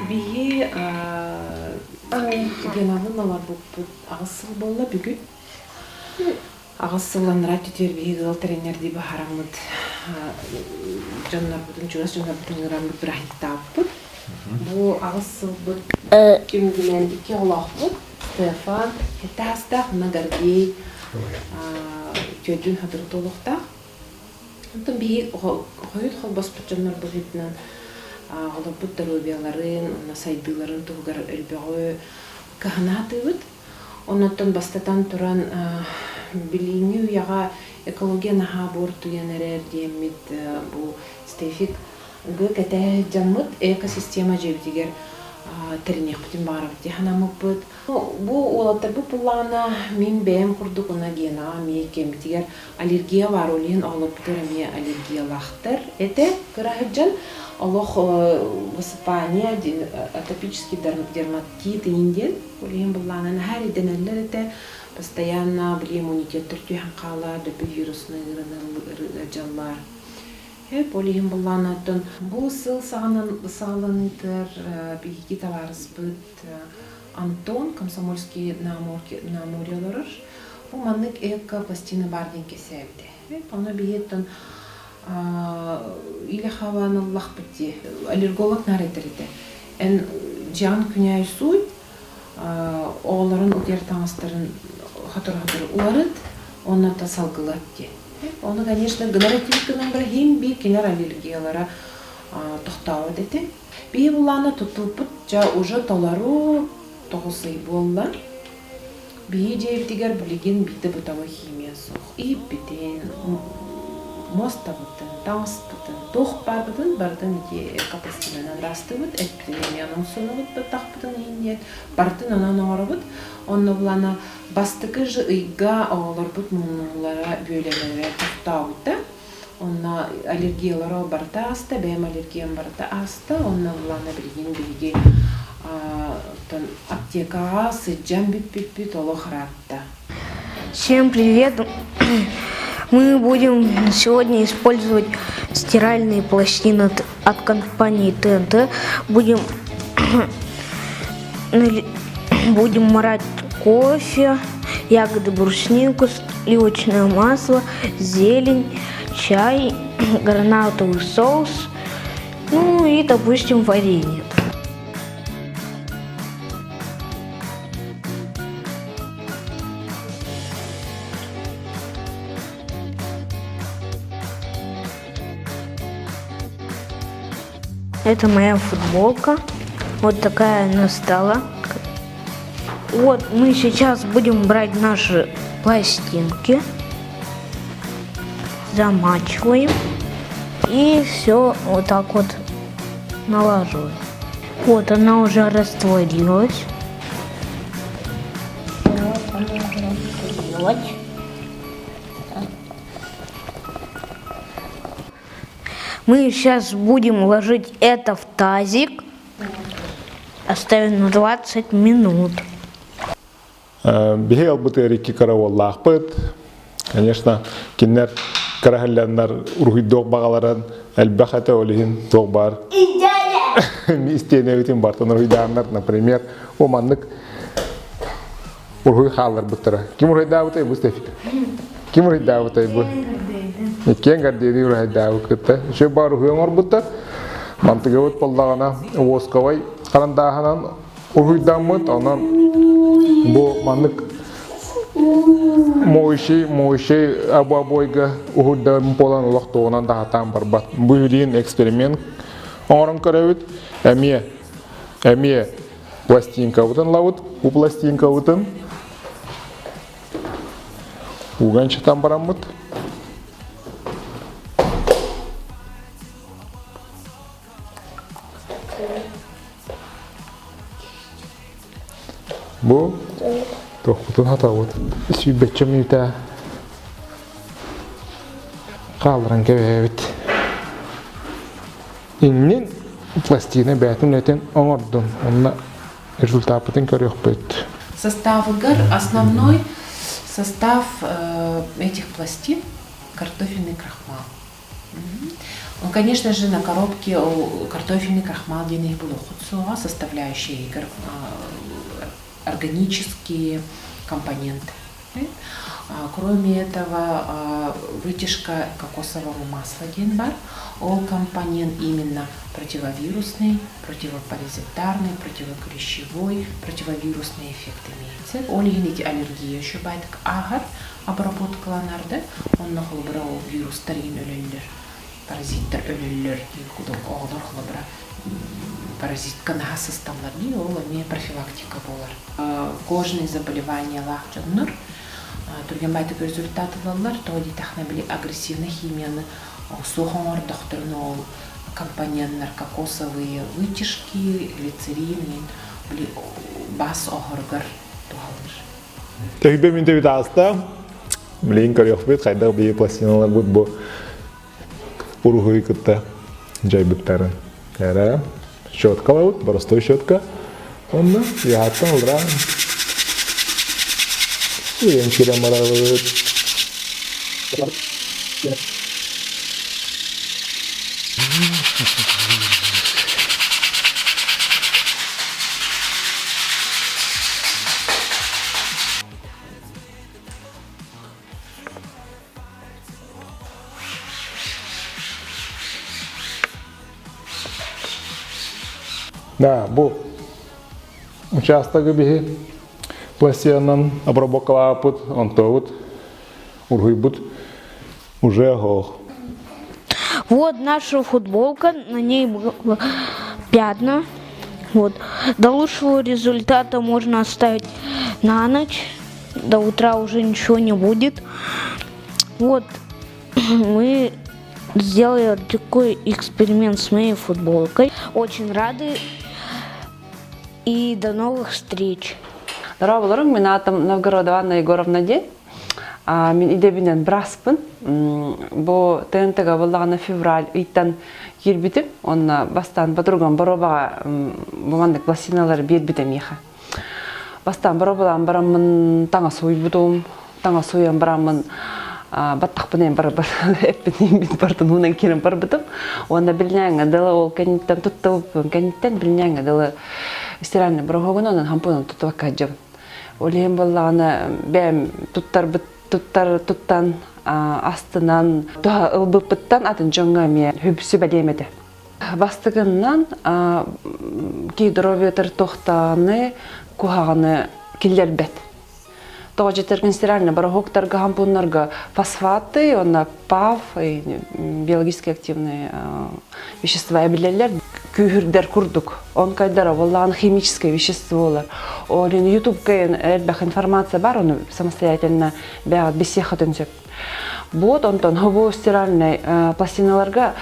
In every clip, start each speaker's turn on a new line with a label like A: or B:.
A: Биһи Геналын олорбуппут аҕыс сыл буолла бүгүн. Аҕыс сыл анараа өттүтүгэр биһиги ыал тэринэрдии быһаараммыт дьоннорбутун, чугас дьоннорбутун ыҥыраммыт бырааһынньыктаабыппыт. Бу аҕыс сылбыт түмүгүнэн икки оҕолоохпут. Стефан сэттэ саастаах уонна Гордей түөрдүн сотору туолуохтаах. Онтон биһиги хойут холбоспут дьоннор быһыытынан оҕолорбут доруобуйаларын уонна сайдыыларын туһугар элбэҕи кыһана сатыыбыт. Оннуттан бастатан туран билиҥҥи үйэҕэ экология наһаа буортуйан эрэр диэммит бу Стефик г кэтэһэ сылдьаммыт экосистема дьиэбитигэр тэриниэхпитин баҕарабыт дии санаммыппыт. Бу уолаттарбыт буллаҕына мин бэйэм курдук уонна Генаҕа эмиэ иккиэммитигэр аллергия баар, ол иһин оҕолорбутугар эмиэ аллергиялаахтар этэ кыра сылдьан. Олох высыпание, атопический дерматит иин диэн, ол иһин буллаҕына наһаа эрэйдэнэллэр этэ. Постоянно били иммунитеттар түһэн хаалар, дөпү вирусный ыарыыны ыалдьаллар. Ол иһин буллаҕына оттон бу сыл саҕаланыытыгар биһиги табаарыспыт Антон Комсомольский на Амуре олорор. Бу маннык эко-пластина баар диэн кэпсээбитэ. Ону биһи оттон илэ хабаан ыллахпыт дии. Аллерголог наар этэр этэ. Эн дьиэҕин күнээй сууй, оҕолорун утуйар таҥастарын сотору-сотору уларыт, онно та салгылат диэн. Ону, конечно, гынар этибит гынан баран иһин биир кинилэр аллергиялара тохтообот этэ. Биһи булаана тутууппут дьэ уже толору тоҕус ый буолла. Биһи дьиэбитигэр билигин биирдэ бытовой химия суох. Ииппитин, муостабытын, таҥаспытын, туох баарбытын барытын ити экопластинанан ыраастыыбыт, эппитин эмиэ онон сунубут, баттахпытын иһин диэн барытын онон оҥоробут. Онно булана бастакы же ыйга оҕолорбут муннулара, бүөлэлэрэ тохтообута. Онно аллергиялара барыта ааста, бэйэм аллергиям барыта ааста. Онно ыллаана билигин биһиги аптекаҕа сылдьан бүппүппүт олох ыраатта.
B: Всем привет! Мы будем сегодня использовать стиральные пластины от компании ТНТ. Будем, будем марать кофе, ягоды бруснику, сливочное масло, зелень, чай, гранатовый соус, ну и, допустим, варенье. Это моя футболка. Вот такая она стала. Вот мы сейчас будем брать наши пластинки. Замачиваем. И все вот так вот налаживаем. Вот она уже растворилась.
C: Вот она уже растворилась.
B: Мы сейчас будем ложить это в тазик. Оставим на 20 минут.
D: Биһи ылбытыгар икки караволлаахпыт. Конечно, кинилэр кыраһылланнар уруһуйдуох баҕаларын элбэх этэ, ол иһин туох баар истиэнэбитин бартан уруһуйдааннар, например, о маннык уруһуй хаалларбыттара. Ким уруһуйдаабытай бу Стефик? Ким уруһуйдаабытай бу? Иккиэн Гордейди уруһуйдаабыт кытта. Үчүгэй баар уруһуй оҥорбуттар. Мантыгыбыт буоллаҕына восковай харандааһынан уруһуйдаммыт, онон бу маннык моющий, моющий обойга уһуйдам буолан олох тугунан да хатаан барбат. Бу билигин эксперимент оҥорон көрөбүт. Эмиэ, эмиэ пластинкабытын ылабыт. Бу пластинкабытын уган чытан бараммыт. Бу туохпутун хатабыт. Сүүрбэччэ мүнүүтэ хаалларан кэбиһэбит. Иннин пластина бэйэтин үлэтин оҥордум. Онно результаппытын көрүөхпүт.
A: Составыгар основной состав этих пластин картофельный крахмал. Конечно же, на коробке картофельный крахмал диэн булуоххут суоҕа, составляющие органические компоненты. Кроме этого, вытяжка кокосового масла диэн бар. Ол компонент именно противовирусный, противопаразитарный, противоклещевой, противовирусный эффект имеется. Ол иһин ити аллергия еще байтык ааһар, обработкаланар да, онно холобура ол вирустар иһин өлөллөр, паразиттар өлөллөр диэн курдук оҕолор холобура паразитка наһаа сысталлар дии, ол эмиэ профилактика буолар. Кожные заболеваниялаах дьоннор түргэн байтык результат ылаллар, тоҕо диэтэххинэ били агрессивный химияны суох оҥордохторуна ол компоненнар кокосовые вытяжки, глицерин, били бас оһоругар туһалыыр.
D: Төһүбэ мин төбүт ааста. Билигин көрүөхпүт хайдах биһи пластиналарбыт бу уруһуй кытта дьайбыттарын. Эрэ щеткалабыт, простой щетка. Онно яһаттан ылраан Иэн кирэн барабыт. Да, бу участогы биһи пластиянан обработкалаабыт, онтуобут, уруһуйбут уже оһох.
B: Вот наша футболка, на ней пятна. Вот. До лучшего результата можно оставить на ночь. До утра уже ничего не будет. Вот мы сделали такой эксперимент с моей футболкой. Очень рады и до новых встреч.
E: Дорооболоруҥ, мин аатым Новгородова Анна Егоровна диэн. Мин идэбинэн бырааспын. Бу ТНТ-га буоллаҕына февраль ыйтан киирбитим. Онно бастаан подругам боруобаҕа бу маннык пластиналары биэрбитэ миэхэ. Бастаан боруобалаан бараммын таҥас уйбутум. Таҥас уйан бараммын баттахпын эн барбар эппин бартын уунан киирэн барбытым. Уонна билинээҥҥэ дылы ол кэнниттэн туттубуппун кэнниттэн билинээҥҥэ дылы стиральный порошогун онон хампуунун туттубакка сылдьабын. Ол иһин буоллаҕына бэйэм туттарбыт туттар туттан астынан туһа ылбыппыттан атын дьоҥҥо эмиэ сүбэлиэм этэ. Бастакыннан киһи доруобуйатыгар туохтааны куһаҕаны киллэрбэт. Тоҕо дьэтэргин стиральный порошоктарга, хампууннарга фосфаты уонна ПАВ, биологически активные вещества эбилэллэр күүһүрдэр курдук. Он кайдара буоллаҕына химическое веществолар. Ол иһин ютубка элбэх информация бар, ону самостоятельно бэйэҕит бисиэххитин сөп. Вот онтон хобу стиральный пластиналарга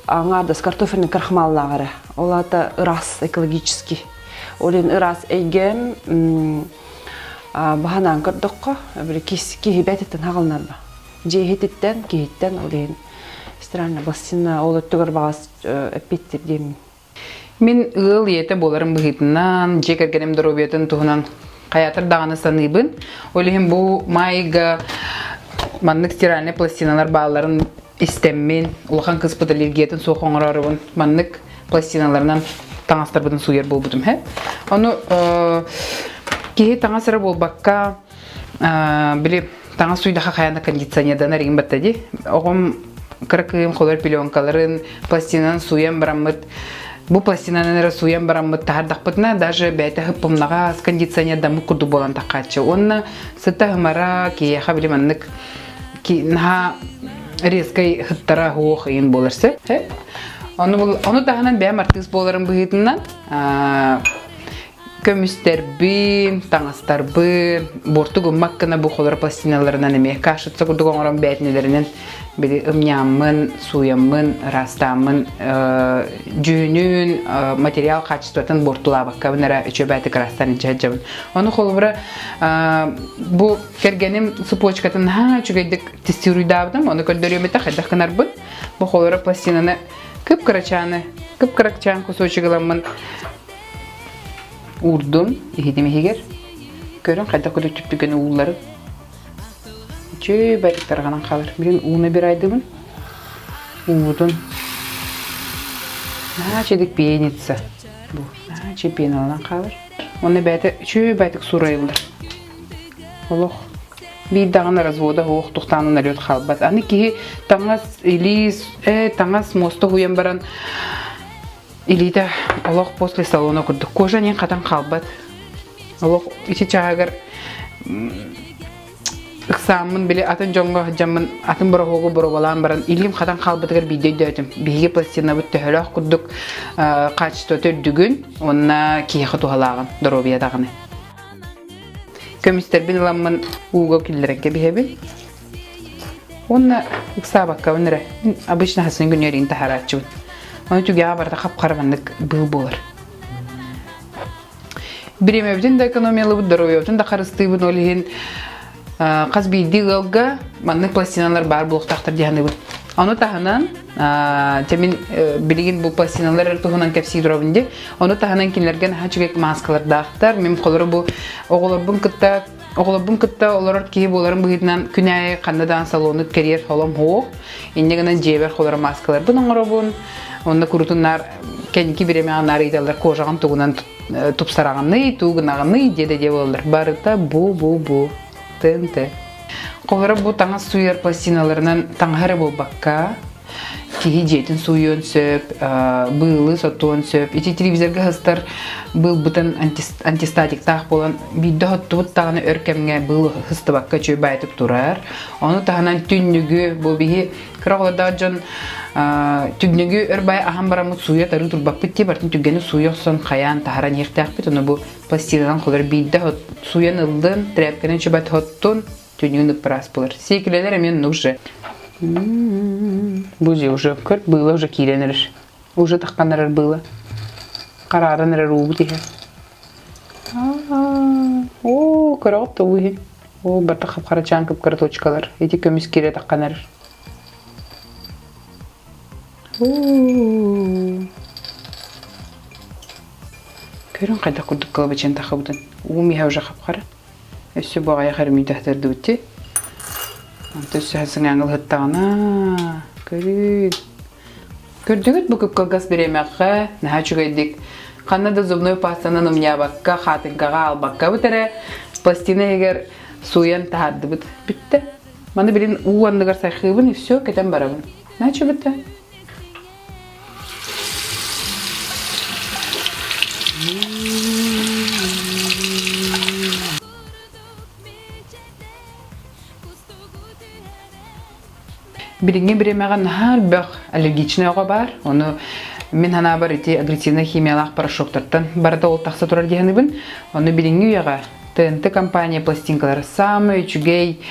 E: аҥаардас картофельный крахмаллаах эрэ. Ол аата ыраас экологический. Ол иһин ыраас эйгэм баһанаан көрдөххө, били киһи бээтиттэн хаҕылынарба. Дьиэһититтэн, киһиттэн ол иһин стиральная пластина ол өттүгэр баҕас эппиэттиир диэммин.
F: Мин ыал ийэтэ буоларым быһыытынан, дьиэ кэргэним доруобуйатын туһунан хайаатар даҕаны саныыбын. Ол иһин бу маайга маннык стиральнай пластиналар баалларын истэммин, улахан кыыспыт аллергиятын суох оҥороорубун маннык пластиналарынан таҥастарбытын сууйар буолбутум. Ону киһи таҥас эрэ буолбакка, били таҥас сууйдаха хайаан да кондиционердан эригин батта дии. Оҕом кыра кыым холор пеленкаларын пластинанан сууйан бараммыт бу пластинанан эрэ сууйан бараммыт таһардахпытына даже бэйэтэ хыппымнаҕас кондиционердаммыт курдук буолан таххааччы уонна сыта хымара киһиэхэ били маннык наһаа резкай хыттара суох ыйын буолар сөп ону, ону таһынан бэйэм артыыс буоларым быһыытынан көмүстэрбин, таҥастарбын, буорту гыммат гына бу холоро пластиналарынан эмиэ кашица курдук оҥорон бээтинэлэринэн били ымньааммын, сууйаммын, ыраастааммын дьүһүнүн, материал качествотын буортулаабаккабын эрэ үчүгэйдик ыраастаан илдьэ сылдьабын. Ону холобура бу кэргэним цепочкатын наһаа үчүгэйдик тестируйдаабытым, ону көрдөрүөм этэ хайдах гынарбын. Бу холоро пластинаны кып-кырачааны, кып-кырачаан кусочек ыламмын Уурдум иһитим иһигэр. Көрүҥ хайдах курдук түптүгэн уулларын. Үчүгэй тарҕанан хаалар. Билин ууну бирайдыбын. Уубутун. Наһаа чэдик пьяница. Бу наһаа чэй пеналанан хаалар. Уонна бэйэтэ үчүгэй байтык суурайыллар. Олох биир даҕаны развода суох тухтаан налет хаалбат. Аны киһи таҥас илии таҥас муоста уһуйан баран илиитэ олох после салона курдук кожа нин хатан хаалбат. Олох ити чааһыгар ыксааммын били атын дьоҥҥо сылдьаммын атын бороһуогу боруобалаан баран илиим хатан хаалбытыгар биирдэ өйдөөтүм. Биһиги пластинабыт төһөлөөх курдук качествота үрдүгүн уонна киһиэхэ туһалааҕын доруобуйа даҕаны. Көмүстэрбин ыламмын ууга киллэрэн кэбиһэбин. Уонна ыксаабаккабын эрэ. Мин обычно хасын күнүөрүн таһарааччыбын. Ону түгэҕэ барыта хап-хара маннык быыл буолар. Бириэмэбитин да экономиялыыбыт, доруобуйабытын да харыстыыбыт, ол иһин хас биирдии ыалга маннык пластиналар баар буолуохтаахтар дии саныыбын. Ону таһынан, дьэ мин билигин бу пластиналар эрэ туһунан кэпсии турабын дии. Ону таһынан кинилэргэ наһаа үчүгэй мааскалардаахтар. Мин холоро бу оҕолорбун кытта оҕолорбун кытта олорор киһи буоларым быһыытынан күн аайы ханна даҕаны салону кэрийэр холом суох. Инньэ гынан дьиэбэр холоро мааскаларбын оҥоробун. Онно курутун наар кэнники бириэмэҕэ наар ыйыталлар кожаҕын тугунан тупсараҕыный, туу гынаҕыный диэ да диэ буолаллар. Барыта бу-бу-бу. ТНТ. Холоро бу таҥас сууйар пластиналарынан таҥаһа эрэ буолбакка, киһи дьиэтин сууйуон сөп, быылы сотуон сөп. Ити телевизорга сыстар быылбытын антистатиктаах буолан биирдэ хоттубут даҕаны өр кэмҥэ быыл сыстыбакка үчүгэй баайытык турар. Ону таһынан түннүгү бу биһи кыра оҕолордоох дьон түннүгү өр баай аһан бараммыт сууйа тарыы турбаппыт дии бартын түргэни сууйа охсон хайаан таһаран иһиэхтээхпит. Ону бу пластинанан холор биирдэ сууйан ыллын, тряпканан чубат хоттун, түннүгүн ыппыраас буолар. Сиэкилэлэр эмиэ оннук же. Бу же уже көр быыла уже киирэн эрэр. Уже таххан эрэр быыла. Харааран эрэр уубут иһэ. Оо, көрөҕүт да уу иһин. Оо, барыта хап-харачаан кып-кыра точкалар. Ити көмүс киирэ таххан эрэр. Көрүҥ хайдах курдук кылабачыйан таххыбытын. Уум иһэ уже хап-хара. Өссө бу аҕыйах эрэ таһтардыбыт дии. Онто өссө сыҥааҥыл ыһыттаҕына көрүүн. Көрдүгүт бу кып-кылгас бириэмэҕэ наһаа үчүгэйдик ханна да зубной пастанан умньаабакка, хаатыҥкаҕа аалбаккабыт эрэ пластина иһигэр сууйан таһаардыбыт. Бүттэ. Маны билин уу анныгар сайхыыбын и все, кэтэн барабын. Наче бүттэ. Билиҥҥи бириэмэҕэ наһаа элбэх аллергичнай оҕо баар. Ону мин санаабар ити агрессивнай химиялаах порошоктартан барыта ол тахса турар дии саныыбын. Ону билиҥҥи үйэҕэ ТНТ компания пластинкалара саамай үчүгэй,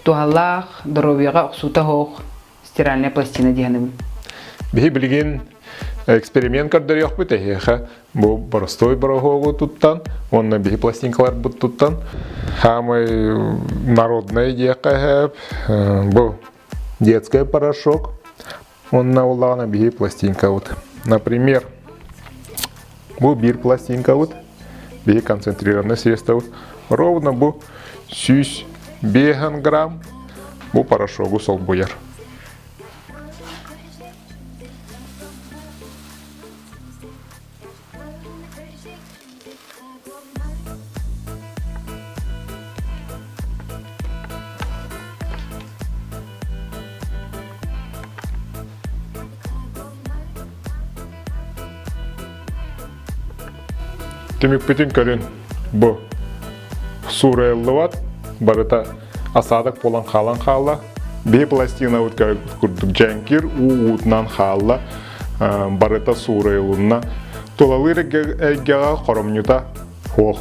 F: туһалаах, доруобуйаҕа охсуута суох стиральная пластина дии саныыбын.
D: Биһи билигин эксперимент көрдөрүөхпүт эһиэхэ бу боростуой бороһуогу туттан уонна биһи пластинкаларбыт туттан хаамай народный диэххэ сөп бу детский порошок уонна улаҕана биһи пластинкабыт например бу биир пластинкабыт биһи концентрированное средствобыт ровно бу 105 грамм бу порошогу солбуйар. Түмүкпүтүн көрүн бу суурайыллыбат барыта осадок буолан хаалан хаалла. Биһи пластинабыт курдук дьэҥкир уу уутунан хаалла барыта суурайылынна. Тулалыыр эйгэҕэ хоромньута суох.